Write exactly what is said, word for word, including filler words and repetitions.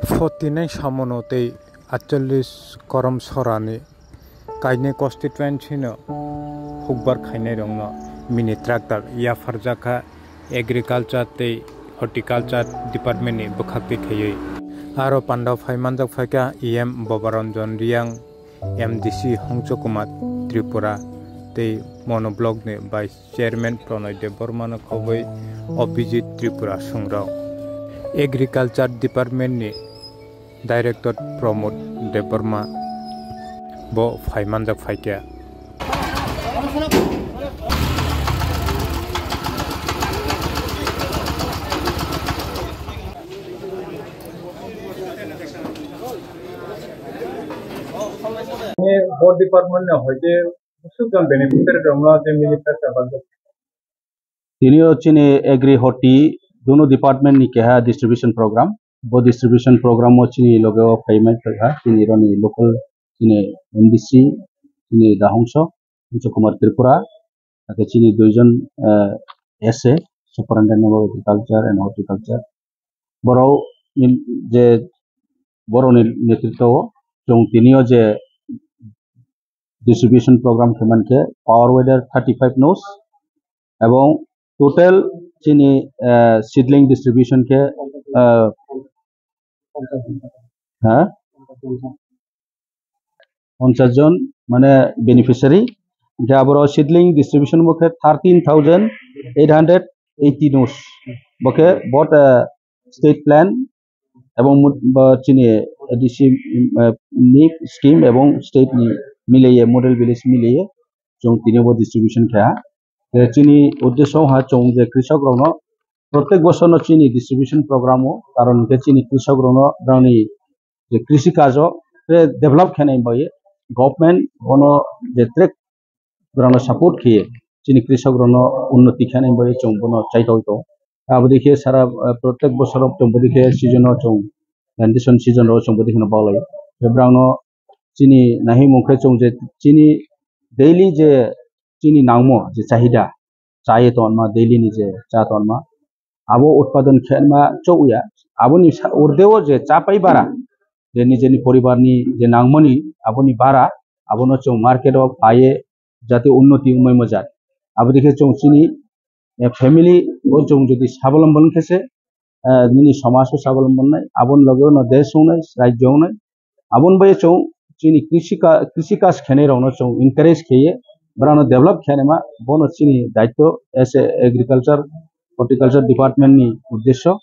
Forty nine samono tei atchallis korom sorani kainwi constituency no hukbar khainai rokno mini tractor yapharjakha Agriculture tei Horticulture Department ni bwkhaktwi khaiwi. Aro pandao phai manjak phaikha E M Bobaranjan Riyang, M D C Hongcho Kumar Tripura tei Mono Block ni Vice Chairman Pranay Debbarma no khobwi Abhijit Tripura swngrok. Agriculture Department ni Director Pramod Debbarma bo phai manjak phaikha. Bo department ni hoite Swkang beneficiary rokno je minister sa bagwi. Tini o chini agri horti duno department ni keha distribution program. Bo distribution program o chini loge o payment kha chini roni local chini M D C chini Dahongso, Hongcho Kumar Tripura, ake chini duijon, eh, S A, Superintendent of Agriculture and Horticulture. Borok in je borokni netritwo o chwng tini o je distribution program khe mankhe power weeder thirty five nos, ebong total chini, eh, seedling distribution khe, eh, ha? Ponchas jon mane beneficiary, hingkhe aboro seedling distribution bo khe thirteen thousand eight hundred eighty nos, bo khe both, eh, state plan ebong mut-, ba chini A D C, eh, ni scheme ebong state ni miliye, model village miliye chwng tini bo distribution kha. Je chini uddesho ha chwng je krisok rokno protek bosor no chini distribution program o, karon hwnkhe chini krisok rokno rangni je krisi kajo tre develop khenai bai government bono je tre borokno support khiye chini krisok rokno unnoti khainai bai chwng bono chaithok tongo. Aboni khe sara, eh, protek bosoro chwng boni khe season o chwng plantation season o chwng boni kheno baglai. Borokno chini nahimung khe chwng je chini daily je chini nangmo je chahida, chaye tonma, daily ni je cha tonma, abo utpadon khenma chokya, aboni sa-, urdeo je chapai bara, je nijeni poribarni je nangmani, aboni bara, abono chwng market o paiye jate unnoti wngmai mojak. Abodikhe chwng chini, eh, family o chwng jodi sabolombo wngkhe se, eh, nini somaj o sabolombo wngnai, aboni loge no desh wngnai, rajyo wngnai. Aboni bai chwng chini krisi ka-, krisi kaj khenai rokno chwng encourage kheye, borokno develop khenai ma, bono chini daityo as a agriculture, horticulture department ni uddesho.